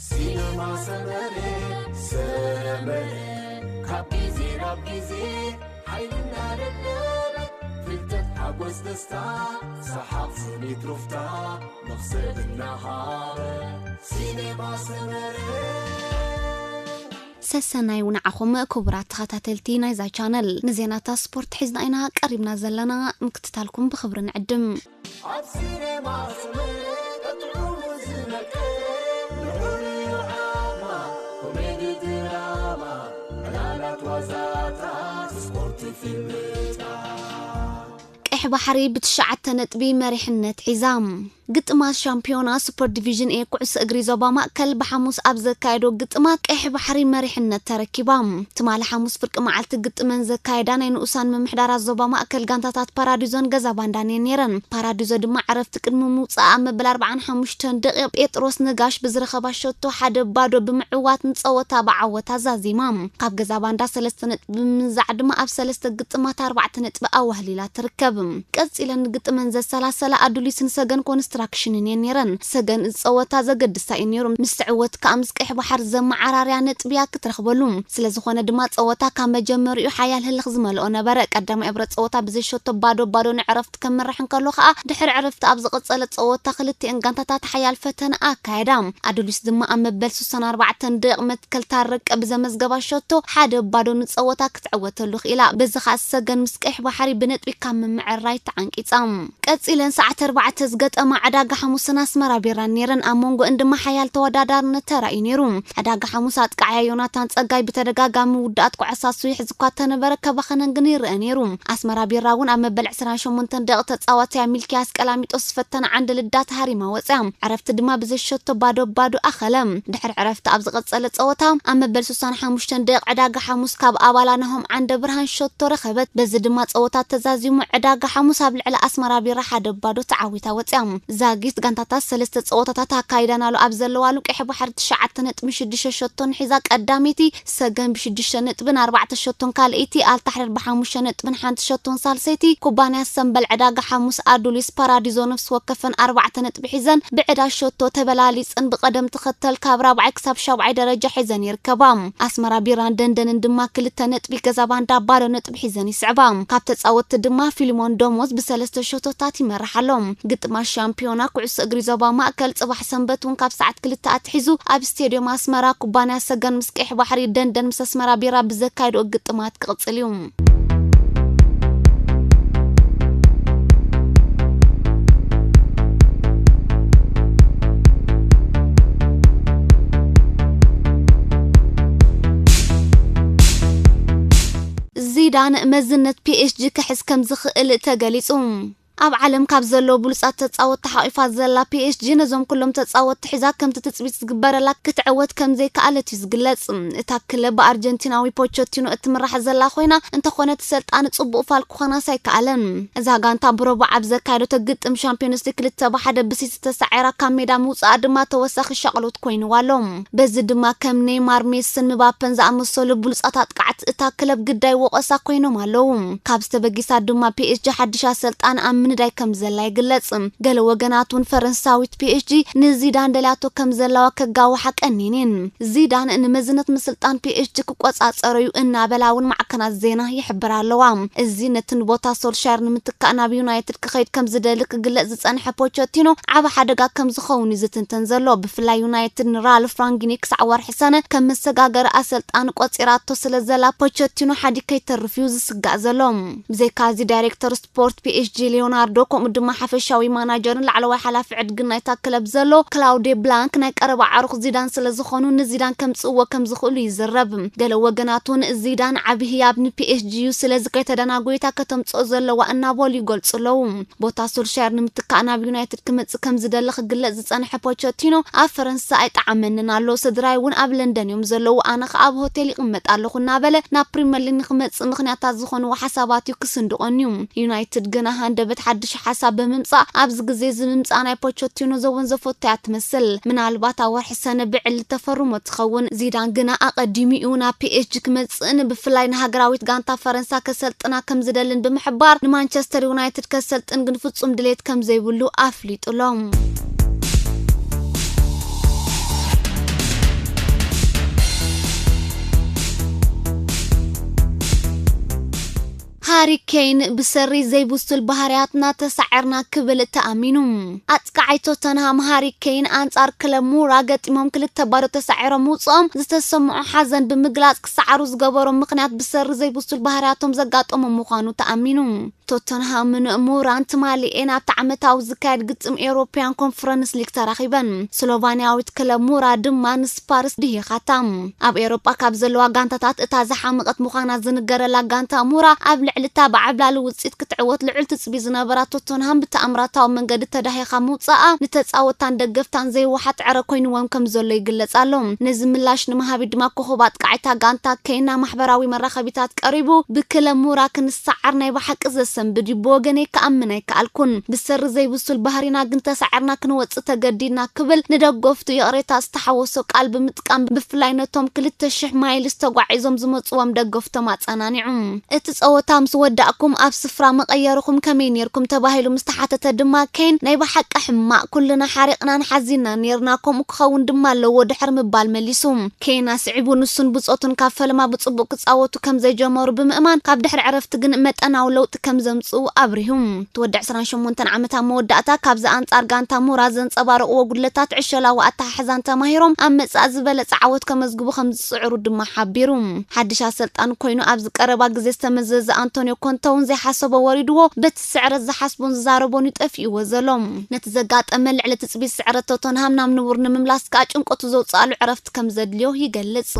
ሲነማ ሰመረ ሰመረ ካብ ግዜ ናብ ግዜ ሓይልና ደደበ ፍልጠት ሓጎስ ደስታ ሰሓቕ ስኒት ሩፍታ መኽሰብ እናሃበ ሲነማ ሰመረ ሰሰናይ ንዓኹም ክቡራት ተኸታተልቲ ናይዛ ቻነል። ንዜናታት ስፖርት ሒዝና ኢና ቀሪብና ዘለና፣ ምክትታልኩም ብኽብሪ ንዕድም። ኣብ ሲነማ ሰመረ ጥዑሙ ዝመቀረ ልዑል ዓማ ኮሜዲ ድራማ ዕላላት ዋዛታት ስፖርት ፊልምታት ቀይሕ ባሕሪ ብትሽዓተ ነጥቢ መሪሕነት ሒዛ። ግጥማት ሻምፒዮና ሱፐር ዲቪዥን ኤ ኩዕሶ እግሪ ዞባ ማእከል ብሓሙስ ኣብ ዘካየዶ ግጥማት ቀይሕ ባሕሪ መሪሕነት ተረኪባ። ትማሊ ሓሙስ ፍርቂ መዓልቲ ግጥመን ዘካየዳ ናይ ንኡሳን ምምሕዳራት ዞባ ማእከል ጋንታታት ፓራዲዞን ገዛ ባንዳን እየን ነይረን። ፓራዲዞ ድማ ዕረፍቲ ቅድሚ ምውጻእ ኣብ መበል ኣርባዓን ሓሙሽተን ደቂቕ ጴጥሮስ ነጋሽ ብዝረኸባ ሸቶ ሓደ ባዶ ብምዕዋት ንጸወታ ብዓወት ኣዛዚማ። ካብ ገዛ ባንዳ ሰለስተ ነጥቢ ብምንዛዕ ድማ ኣብ ሰለስተ ግጥማት ኣርባዕተ ነጥቢ ኣዋህሊላ ትርከብ። ቀጺለን ግጥመን ዘሰላሰላ ኣዱሊስን ሰገን ኮንስትራክሽንን እየን ነይረን። ሰገን እዚ ጸወታ ዘገድሳ እዩ ነይሩ። ምስ ትዕወት ከኣ ምስ ቀይሕ ባሕር ዘመዓራርያ ነጥቢ እያ ክትረኽበሉ። ስለ ዝኾነ ድማ ጸወታ ካብ መጀመሪኡ ሓያል ህልኽ ዝመልኦ ነበረ። ቀዳማይ እብረ ጸወታ ብዘይ ሸቶ ባዶ ባዶ ንዕረፍቲ ከምርሕ እንከሎ ከኣ ድሕሪ ዕረፍቲ ኣብ ዝቐጸለ ጸወታ ክልቲኤን ጋንታታት ሓያል ፈተነ ኣካየዳ። ኣዱሊስ ድማ ኣብ መበል ስሳን ኣርባዕተን ደቂቕ መትከል ታረቀ ብዘመዝገባ ሸቶ ሓደ ባዶ ንጸወታ ክትዕወተሉ ክኢላ። በዚ ከኣ ሰገን ምስ ቀይሕ ባሕሪ ብነጥቢ ካብ ምምዕራይ ተዓንቂጻ። ቀጺለን ሰዓት ኣርባዕተ ዝገጠማ ዕዳጋ ሓሙስን ኣስመራ ቢራን ነይረን። ኣብ መንጎኣን ድማ ሓያል ተወዳዳርነት ተራእዩ ነይሩ። ዕዳጋ ሓሙስ ኣጥቃዓያ ዮናታን ጸጋይ ብተደጋጋሚ ውዳኣት ኩዕሳ ስዊሕ ዝኳ ተነበረ ከባኸነን ግን ይረአ ነይሩ። ኣስመራ ቢራ እውን ኣብ መበል ዕስራን ሸሞንተን ደቂቕ ተጻዋትያ ሚልኪያስ ቀላሚጦስ ዝፈተነ ዓንዲ ልዳት ሃሪማ ወጽያ። ዕረፍቲ ድማ ብዘሸቶ ባዶ ባዶ ኣኸለ። ድሕሪ ዕረፍቲ ኣብ ዝቐጸለ ጸወታ ኣብ መበል ስሳን ሓሙሽተን ደቂቕ ዕዳጋ ሓሙስ ካብ ኣባላ ናሆም ዓንደ ብርሃን ሸቶ ረኸበት። በዚ ድማ ጸወታ ተዛዚሙ ዕዳጋ ሓሙስ ኣብ ልዕሊ ኣስመራ ቢራ ሓደ ባዶ ተዓዊታ ወጽያ። ዛጊት ጋንታታት ሰለስተ ጸወታታት ኣካይዳናሉ ኣብ ዘለዋሉ ቀይሕ ባሕሪ ትሽዓተ ነጥቢ ሽዱሽተ ሸቶን ሒዛ ቀዳመይቲ፣ ሰገን ብሽዱሽተ ነጥብን ኣርባዕተ ሸቶን ካልኣይቲ፣ ኣልታሕሪር ብሓሙሽተ ነጥብን ሓንቲ ሸቶን ሳልሰይቲ፣ ኩባንያ ሰምበል ዕዳጋ ሓሙስ ኣዱሊስ ፓራዲዞ ነፍሲ ወከፈን ኣርባዕተ ነጥቢ ሒዘን ብዕዳ ሸቶ ተበላሊጸን ብቐደም ተኸተል ካብ ራብዓይ ክሳብ ሻብዓይ ደረጃ ሒዘን ይርከባ። ኣስመራ ቢራን ደንደንን ድማ ክልተ ነጥቢ፣ ገዛ ባንዳ ባዶ ነጥቢ ሒዘን ይስዕባ። ካብ ተጻወትቲ ድማ ፊልሞን ደሞዝ ብሰለስተ ሸቶታት ይመርሕ ኣሎ። ግጥማት ሻምፒዮና ኩዕሶ እግሪ ዞባ ማእከል ጽባሕ ሰንበት እውን ካብ ሰዓት ክልተ ኣትሒዙ ኣብ ስቴድዮም ኣስመራ ኩባንያ ሰገን ምስ ቀይሕ ባሕሪ፣ ደንደን ምስ ኣስመራ ቢራ ብዘካይድኦ ግጥማት ክቕጽል እዩ። ዚዳን መዝነት ፒኤስጂ ክሕዝ ከም ዝኽእል ተገሊጹ። ኣብ ዓለም ካብ ዘለዉ ብሉጻት ተጻወትቲ ሓቒፋ ዘላ ፒኤስጂ ነዞም ኩሎም ተጻወትቲ ሒዛ ከምቲ ትጽቢት ዝግበረላ ክትዕወት ከም ዘይከኣለት እዩ ዝግለጽ። እታ ክለብ ብኣርጀንቲናዊ ፖቸቲኖ እትምራሕ ዘላ ኮይና፣ እንተኾነ እቲ ሰልጣኒ ጽቡቕ ፋል ክኾናስ ኣይከኣለን። እዛ ጋንታ ብረቡዕ ኣብ ዘካየደቶ ግጥም ሻምፒዮንስ ሊግ ክልተ ብሓደ ብሲቲ ተሳዒራ ካብ ሜዳ ምውጻኣ ድማ ተወሳኺ ሻቕሎት ኮይንዋ ኣሎ። በዚ ድማ ከም ኔይማር፣ ሜስን ምባፐን ዝኣመሰሉ ብሉጻት ኣጥቃዕቲ እታ ክለብ ግዳይ ወቐሳ ኮይኖም ኣለዉ። ካብዚ ተበጊሳ ድማ ፒኤስጂ ሓድሽ ኣሰልጣኒ ኣብ ምንዳይ ከም ዘላ ይግለጽ። ገለ ወገናት እውን ፈረንሳዊት ፒኤስጂ ንዚዳን ደልያቶ ከም ዘለዋ ከጋውሓ ቀኒነን። ዚዳን ንመዝነት ምስልጣን ፒኤስጂ ክቆጻጸሮ እዩ እናበላ እውን ማዕከናት ዜና ይሕብራ ኣለዋ። እዚ ነቲ ንቦታ ሶልሻየር ንምትካእ ናብ ዩናይትድ ክኸይድ ከም ዝደሊ ክግለጽ ዝጸንሐ ፖቸቲኖ ዓቢ ሓደጋ ከም ዝኸውን እዩ ዝትንተን ዘሎ። ብፍላይ ዩናይትድ ንራልፍ ራንጊኒ ክሳዕ ወርሒ ሰነ ከም መሰጋገሪ ኣሰልጣኒ ቆጺራቶ ስለ ዘላ ፖቸቲኖ ሓዲ ከይተርፍ እዩ ዝስጋእ ዘሎ። ብዘይካዚ ዳይሬክተር ስፖርት ፒኤስጂ ሊዮናርዶ ከምኡ ድማ ሓፈሻዊ ማናጀርን ላዕለዋይ ሓላፊ ዕድግን ናይታ ክለብ ዘሎ ክላውዴ ብላንክ ናይ ቀረባ ዓሩኽ ዚዳን ስለ ዝኾኑ ንዚዳን ከምጽእዎ ከም ዝኽእሉ ይዝረብ። ገለ ወገናት እውን ዚዳን ዓቢ ህያብ ንፒኤስጂ እዩ፣ ስለዚ ከይተደናጎይታ ከተምጽኦ ዘለዋ እናበሉ ይገልጹ ኣለዉ። ቦታ ሶልሻየር ንምትካእ ናብ ዩናይትድ ክመጽእ ከም ዝደሊ ክግለጽ ዝጸንሐ ፖቸቲኖ ኣብ ፈረንሳ ኣይጠዓመንን ኣሎ፣ ስድራይ እውን ኣብ ለንደን እዮም ዘለዉ፣ ኣነ ኸኣ ኣብ ሆቴል ይቕመጥ ኣለኹ እናበለ ናብ ፕሪምየር ሊግ ንክመጽእ ምኽንያታት ዝኾንዎ ሓሳባት እዩ ክስንድቐን እዩ። ዩናይትድ ግና ሃንደበት ሓድሽ ሓሳብ ብምምጻእ ኣብዚ ግዜ እዚ ምምጻእ ናይ ፖቸቲኖ ዘወንዘፈቶ እያ ትመስል። ምናልባት ኣብ ወርሒ ሰነ ብዕሊ ተፈርሞ ትኸውን። ዚዳን ግና ኣቐዲሙ እዩ ናብ ፒኤስጂ ክመጽእን ብፍላይ ንሃገራዊት ጋንታ ፈረንሳ ከሰልጥና ከም ዝደልን ብምሕባር ንማንቸስተር ዩናይትድ ከሰልጥን ግን ፍጹም ድሌት ከም ዘይብሉ ኣፍሊጡ ኣሎ። ሃሪ ኬን ብሰሪ ዘይብሱል ባህርያትና ተሳዒርና ክብል ተኣሚኑ። ኣጥቃዓይ ቶተንሃም ሃሪ ኬን ኣንጻር ክለብ ሙራ ገጢሞም ክልተ ባዶ ተሳዒሮም ምውጽኦም ዝተሰምዖ ሓዘን ብምግላጽ ክሰዓሩ ዝገበሮም ምኽንያት ብሰሪ ዘይብሱል ባህርያቶም ዘጋጠሞም ምዃኑ ተኣሚኑ። ቶተንሃምን ሙራን ትማሊ ኤን ኣብቲ ዓመታዊ ዝካየድ ግጥም ኤውሮፕያን ኮንፈረንስ ሊግ ተራኺበን። ስሎቫንያዊት ክለብ ሙራ ድማ ንስፓርስ ድሂኻታ። ኣብ ኤውሮጳ ካብ ዘለዋ ጋንታታት እታ ዝሓመቐት ምዃና ዝንገረላ ጋንታ ሙራ ኣብ ልዕሊ እታ ብዓብላሊ ውጽኢት ክትዕወት ልዑል ትጽቢት ዝነበራ ቶተንሃም ብተኣምራታዊ መንገዲ ተዳሂኻ ምውጻኣ ንተጻወትታን ደገፍታን ዘይወሓጥ ዕረ ኮይንዎም ከም ዘሎ ይግለጽ ኣሎ። ነዚ ምላሽ ንምሃብ ድማ ኮኸብ ኣጥቃዒታ ጋንታ ኬን ናብ ማሕበራዊ መራኸቢታት ቀሪቡ፣ ብክለብ ሙራ ክንሰዓር ናይ ብሓቂ ዘሰንብድ እዩ፣ ብወገነይ ክኣምን ኣይከኣልኩን። ብሰሪ ዘይብሱል ባህሪና ግን ተሳዒርና ክንወጽእ ተገዲድና ክብል ንደገፍቱ ይቕሬታ ዝተሓወሶ ቃል ብምጥቃም ብፍላይ ነቶም ክልተ ሽሕ ማይልስ ተጓዒዞም ዝመጽዎም ደገፍቶም ኣጸናኒዑ። እቲ ጸወታ ምስ ወዳእኩም ኣብ ስፍራ መቐየርኹም ከመይ ኔርኩም ተባሂሉ ምስ ተሓተተ ድማ ኬን ናይ ብሓቂ ሕማቕ፣ ኩልና ሓሪቕናን ሓዚንናን ኔርና፣ ከምኡ ክኸውን ድማ ኣለዎ ድሕሪ ምባል መሊሱ። ኬን ኣስዒቡ ንሱን ብጾቱን ካብ ፈለማ ብጽቡቕ ክጻወቱ ከም ዘይጀመሩ ብምእማን ካብ ድሕሪ ዕረፍቲ ግን መጠናዊ ለውጢ ከም ዘምጽኡ ኣብሪሁ። እቲ ወዲ ዕስራን ሸሞንተን ዓመት ኣብ መወዳእታ ካብዚ ኣንጻር ጋንታ ሙራ ዘንጸባረቕዎ ጉድለታት ዕሸላዊ ኣተሓሕዛን ተማሂሮም ኣብ መጻኢ ዝበለጸ ዓወት ከመዝግቡ ከም ዝጽዕሩ ድማ ሓቢሩ። ሓድሽ ኣሰልጣኒ ኮይኑ ኣብዚ ቀረባ ግዜ ዝተመዘዘ ኣንቶኒዮ ኮንተ እውን ዘይሓሰቦ ወሪድዎ፣ በቲ ስዕረት ዝሓስቦን ዝዛረቦን እዩ ጠፊእዎ ዘሎ። ነቲ ዘጋጠመ ልዕሊ ትጽቢት ስዕረት ቶተንሃም ናብ ንቡር ንምምላስ ከኣ ጭንቀቱ ዘውጽኣሉ ዕረፍቲ ከም ዘድልዮ ይገልጽ።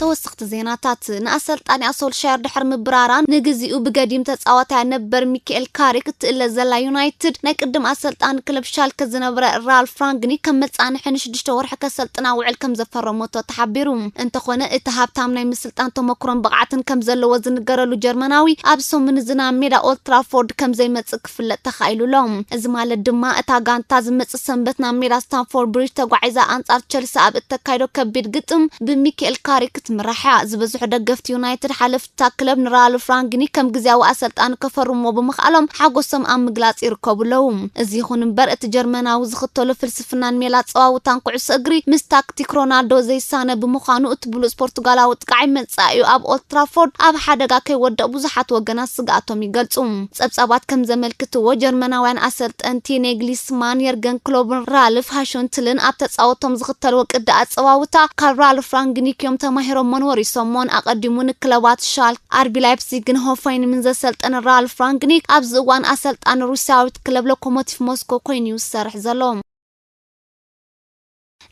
ተወሰኽቲ ዜናታት። ንኣሰልጣኒኣ ሶልሻየር ድሕሪ ምብራራን ንግዚኡ ብገዲም ተጻዋታያ ነበር ሚካኤል ካሪክ እትእለ ዘላ ዩናይትድ፣ ናይ ቅድም ኣሰልጣኒ ክለብ ሻልከ ዝነበረ ራልፍ ራንግኒክ ከም መጻንሒ ንሽዱሽተ ወርሒ ከሰልጥና ውዕል ከም ዘፈረመቶ ተሓቢሩ። እንተኾነ፣ እቲ ሃብታም ናይ ምስልጣን ተመክሮን ብቕዓትን ከም ዘለዎ ዝንገረሉ ጀርመናዊ፣ ኣብ ሰሙን እዚ ናብ ሜዳ ኦልድ ትራፎርድ ከም ዘይመጽእ ክፍለጥ ተኻኢሉ ኣሎ። እዚ ማለት ድማ፣ እታ ጋንታ ዝመጽእ ሰንበት ናብ ሜዳ ስታንፎርድ ብሪጅ ተጓዒዛ ኣንጻር ቸልሲ ኣብ እተካይዶ ከቢድ ግጥም ብሚካኤል ካሪክ ክትምራሕ እያ። ዝበዝሑ ደገፍቲ ዩናይትድ ሓለፍቲ እታ ክለብ ንራልፍ ራንግኒክ ከም ግዝያዊ ኣሰልጣኒ ከፈርምዎ ብምኽኣሎም ሓጎሶም ኣብ ምግላጽ ይርከቡ ኣለዉ። እዚ ይኹን እምበር፣ እቲ ጀርመናዊ ዝኽተሎ ፍልስፍናን ሜላ ኣጸዋውታን ኩዕሶ እግሪ ምስ ታክቲክ ሮናልዶ ዘይሳነ ብምዃኑ፣ እቲ ብሉጽ ፖርቱጋላዊ ኣጥቃዓይ መጻኢኡ ኣብ ኦልድ ትራፎርድ ኣብ ሓደጋ ከይወድቕ ብዙሓት ወገናት ስግኣቶም ይገልጹ። ጸብጻባት ከም ዘመልክትዎ፣ ጀርመናውያን ኣሰልጠንቲ ኔግሊስማን፣ የርገን ክሎፕን ራልፍ ሃሾንትልን ኣብ ተጻወቶም ዝኽተልዎ ቅዲ ኣጸዋውታ ካብ ራልፍ ራንግኒክ እዮም ተማሂሮሞን ወሪሶሞን። ኣቐዲሙ ንክለባት ሻልክ፣ ኣርቢ ላይፕሲግን ሆፈንሃይምን ዘሰልጠነ ራልፍ ራንግኒክ ኣብዚ እዋን ኣሰልጣኒ ሩስያዊት ክለብ ሎኮሞቲቭ ሞስኮ ኮይኑ እዩ ዝሰርሕ ዘሎ።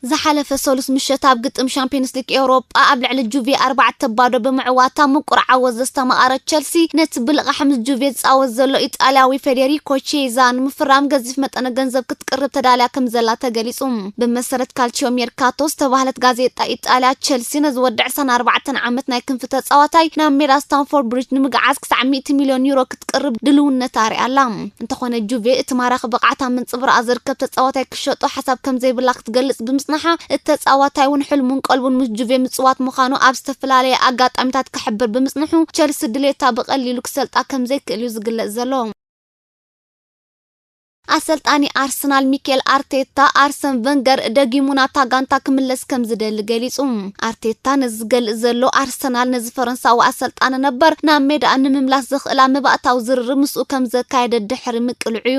ዝሓለፈ ሰሉስ ምሸት ኣብ ግጥም ሻምፒዮንስ ሊግ ኤውሮጳ ኣብ ልዕሊ ጁቬ ኣርባዕተ ባዶ ብምዕዋታ ምቁር ዓወት ዘስተማቐረ ቸልሲ፣ ነቲ ብልቓሕ ምስ ጁቬ ዝጻወት ዘሎ ኢጣልያዊ ፌዴሪኮ ቺየዛ ንምፍራም ገዚፍ መጠነ ገንዘብ ክትቅርብ ተዳልያ ከም ዘላ ተገሊጹ። ብመሰረት ካልቺዮ ሜርካቶ ዝተባህለት ጋዜጣ ኢጣልያ፣ ቸልሲ ነዚ ወዲ ዕስራን ኣርባዕተን ዓመት ናይ ክንፊ ተጻዋታይ ናብ ሜዳ ስታንፎርድ ብሪጅ ንምግዓዝ ክሳዕ ሚእቲ ሚልዮን ዩሮ ክትቅርብ ድልውነት ኣርያ ኣላ። እንተኾነ ጁቬ እቲ ማራኺ ብቕዓታ ምንጽብራቓ ዝርከብ ተጻዋታይ ክሸጦ ሓሳብ ከም ዘይብላ ክትገልጽ ብምጽናሓ፣ እቲ ተጻዋታይ እውን ሕልሙን ቀልቡን ምስ ጁቬ ምጽዋት ምዃኑ ኣብ ዝተፈላለየ ኣጋጣሚታት ክሕብር ብምጽንሑ፣ ቸልሲ ድሌታ ብቐሊሉ ክሰልጣ ከም ዘይክእል እዩ ዝግለጽ ዘሎ። ኣሰልጣኒ ኣርሰናል ሚኬል ኣርቴታ፣ ኣርሰን ቨንገር ደጊሙ ናብታ ጋንታ ክምለስ ከም ዝደሊ ገሊጹ። ኣርቴታ ነዚ ዝገልጽ ዘሎ፣ ኣርሰናል ነዚ ፈረንሳዊ ኣሰልጣኒ ነበር ናብ ሜዳኣ ንምምላስ ዘኽእላ መባእታዊ ዝርርብ ምስኡ ከም ዘካየደ ድሕሪ ምቅልዑ እዩ።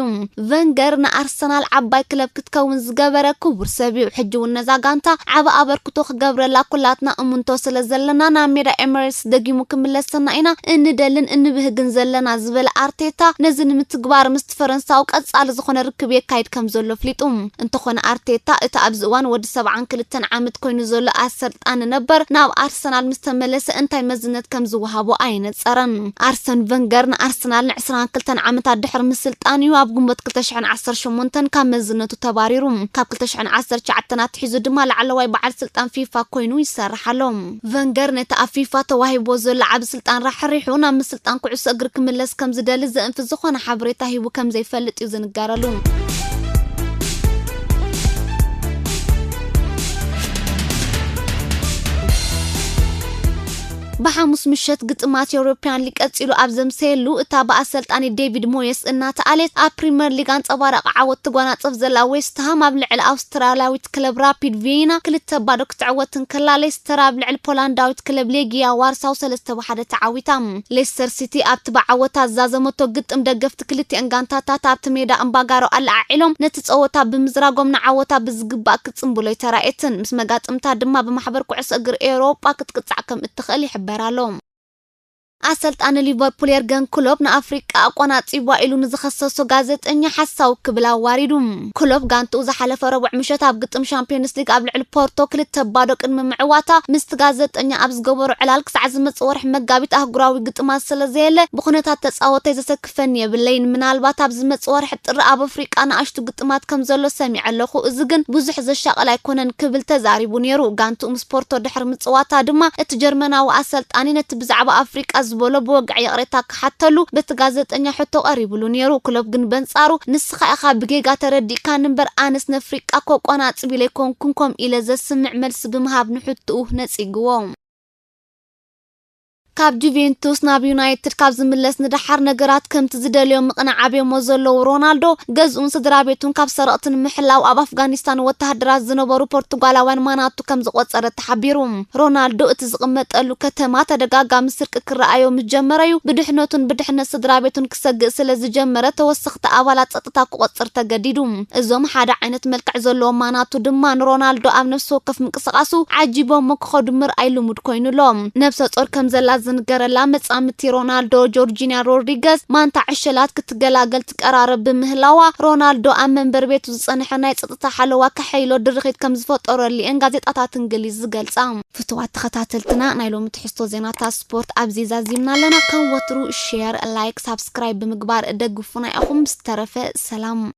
ቨንገር ንኣርሰናል ዓባይ ክለብ ክትከውን ዝገበረ ክቡር ሰብ እዩ። ሕጂ እውን ነዛ ጋንታ ዓቢ ኣበርክቶ ክገብረላ ኩላትና እምንቶ ስለ ዘለና፣ ናብ ሜዳ ኤምሬትስ ደጊሙ ክምለሰና ኢና እንደልን እንብህግን ዘለና ዝበለ ኣርቴታ፣ ነዚ ንምትግባር ምስቲ ፈረንሳዊ ቀጻሊ ዝኾነ ርክብ የካይድ ከም ዘሎ ኣፍሊጡ። እንተኾነ ኣርቴታ፣ እቲ ኣብዚ እዋን ወዲ ሰብዓን ክልተን ዓመት ኮይኑ ዘሎ ኣሰልጣኒ ነበር፣ ናብ ኣርሰናል ምስ ተመለሰ እንታይ መዝነት ከም ዝወሃቦ ኣየነጸረን። ኣርሰን ቨንገር ንኣርሰናል ንዕስራን ክልተን ዓመታት ድሕሪ ምስልጣን እዩ ኣብ ግንቦት ክልተ ሽሕን ዓሰርተ ሸሞንተን ካብ መዝነቱ ተባሪሩ። ካብ ክልተ ሽሕን ዓሰርተ ትሽዓተን ኣትሒዙ ድማ ላዕለዋይ በዓል ስልጣን ፊፋ ኮይኑ ይሰርሕ ኣሎ። ቨንገር ነቲ ኣብ ፊፋ ተዋሂብዎ ዘሎ ዓቢ ስልጣን ራሕሪሑ ናብ ምስልጣን ኩዕሶ እግሪ ክምለስ ከም ዝደሊ ዘእንፍት ዝኾነ ሓበሬታ ሂቡ ከም ዘይፈልጥ እዩ ዝንገረሉ። ብሓሙስ ምሸት ግጥማት ኤውሮፕያን ሊግ ቀጺሉ ኣብ ዘምሰየሉ፣ እታ ብኣሰልጣኒ ዴቪድ ሞየስ እናተኣልየት ኣብ ፕሪምየር ሊግ ኣንጸባራቒ ዓወት ትጓናጸፍ ዘላ ዌስትሃም ኣብ ልዕሊ ኣውስትራልያዊት ክለብ ራፒድ ቪየና ክልተ ባዶ ክትዕወት እንከላ፣ ሌስተር ኣብ ልዕሊ ፖላንዳዊት ክለብ ሌጊያ ዋርሳው ሰለስተ ብሓደ ተዓዊታ። ሌስተር ሲቲ ኣብቲ ብዓወታ ዝዛዘመቶ ግጥም ደገፍቲ ክልቲአን ጋንታታት ኣብቲ ሜዳ እምባጋሮ ኣለዓዒሎም ነቲ ጸወታ ብምዝራጎም ንዓወታ ብዝግባእ ክትጽንብሎ ኣይተራእየትን። ምስ መጋጥምታ ድማ ብማሕበር ኩዕሶ እግሪ ኤውሮጳ ክትቅጻዕ ከም እትኽእል ይሕበር ኣሎ። ኣሰልጣኒ ሊቨርፑል የርገን ክሎፕ ንኣፍሪቃ ኣቆናጺባ ኢሉ ንዝኸሰሶ ጋዜጠኛ ሓሳዊ ክብል ኣዋሪዱ። ክሎፕ ጋንትኡ ዝሓለፈ ረቡዕ ምሸት ኣብ ግጥም ሻምፒዮንስ ሊግ ኣብ ልዕሊ ፖርቶ ክልተ ባዶ ቅድሚ ምዕዋታ ምስቲ ጋዜጠኛ ኣብ ዝገበሮ ዕላል ክሳዕ ዝመጽእ ወርሒ መጋቢት ኣህጉራዊ ግጥማት ስለ ዘየለ ብኩነታት ተጻወታይ ዘሰክፈኒ የብለይን። ምናልባት ኣብ ዝመጽእ ወርሒ ጥሪ ኣብ ኣፍሪቃ ንኣሽቱ ግጥማት ከም ዘሎ ሰሚዐ ኣለኹ። እዚ ግን ብዙሕ ዘሻቕል ኣይኮነን ክብል ተዛሪቡ ነይሩ። ጋንትኡ ምስ ፖርቶ ድሕሪ ምጽዋታ ድማ እቲ ጀርመናዊ ኣሰልጣኒ ነቲ ብዛዕባ ኣፍሪቃ ዝበሎ ብወግዒ ይቕሬታ ክሓተሉ በቲ ጋዜጠኛ ሕቶ ቀሪብሉ ነይሩ። ክሎፕ ግን በንጻሩ ንስኻ ኢኻ ብጌጋ ተረዲእካኒ እምበር ኣነስ ነፍሪቃ ኮቆናጽብ ኢለ ኣይኮንኩን ከምኡ ኢለ ዘስምዕ መልሲ ብምሃብ ንሕትኡ ነጺግዎ። ካብ ጁቬንቱስ ናብ ዩናይትድ ካብ ዝምለስ ንደሓር ነገራት ከምቲ ዝደልዮ ምቕናዕ ኣብዮሞ ዘለዉ ሮናልዶ ገዝኡን ስድራ ቤቱን ካብ ሰረቕቲ ንምሕላው ኣብ ኣፍጋኒስታን ወተሃደራት ዝነበሩ ፖርቱጋላውያን ማናቱ ከም ዝቖጸረ ተሓቢሩ። ሮናልዶ እቲ ዝቕመጠሉ ከተማ ተደጋጋሚ ስርቂ ክረኣዮ ምስ ጀመረ'ዩ ብድሕነቱን ብድሕነት ስድራ ቤቱን ክሰግእ ስለ ዝጀመረ ተወሰኽቲ ኣባላት ጸጥታ ክቖጽር ተገዲዱ። እዞም ሓደ ዓይነት መልክዕ ዘለዎም ማናቱ ድማ ንሮናልዶ ኣብ ነፍሲ ወከፍ ምንቅስቓሱ ዓጂቦሞ ክኸዱ ምርኣይ ልሙድ ኮይኑ ኣሎ። ነብሰ ጾር ከም ዘላ ዝንገረላ መጻምድቲ ሮናልዶ ጆርጂንያ ሮድሪገዝ ማንታ ዕሸላት ክትገላገል ትቀራረብ ብምህላዋ ሮናልዶ ኣብ መንበሪ ቤቱ ዝጸንሐ ናይ ጸጥታ ሓለዋ ከሐይሎ ድርኺት ከም ዝፈጠረሉ እየን ጋዜጣታት እንግሊዝ ዝገልጻ። ፍቱዋት ተኸታተልትና ናይ ሎሚ ትሕዝቶ ዜናታት ስፖርት ኣብዚ ዛዚምና ኣለና። ከም ወትሩ ሼር፣ ላይክ፣ ሳብስክራይብ ብምግባር ደግፉና ኢኹም። ብዝተረፈ ሰላም።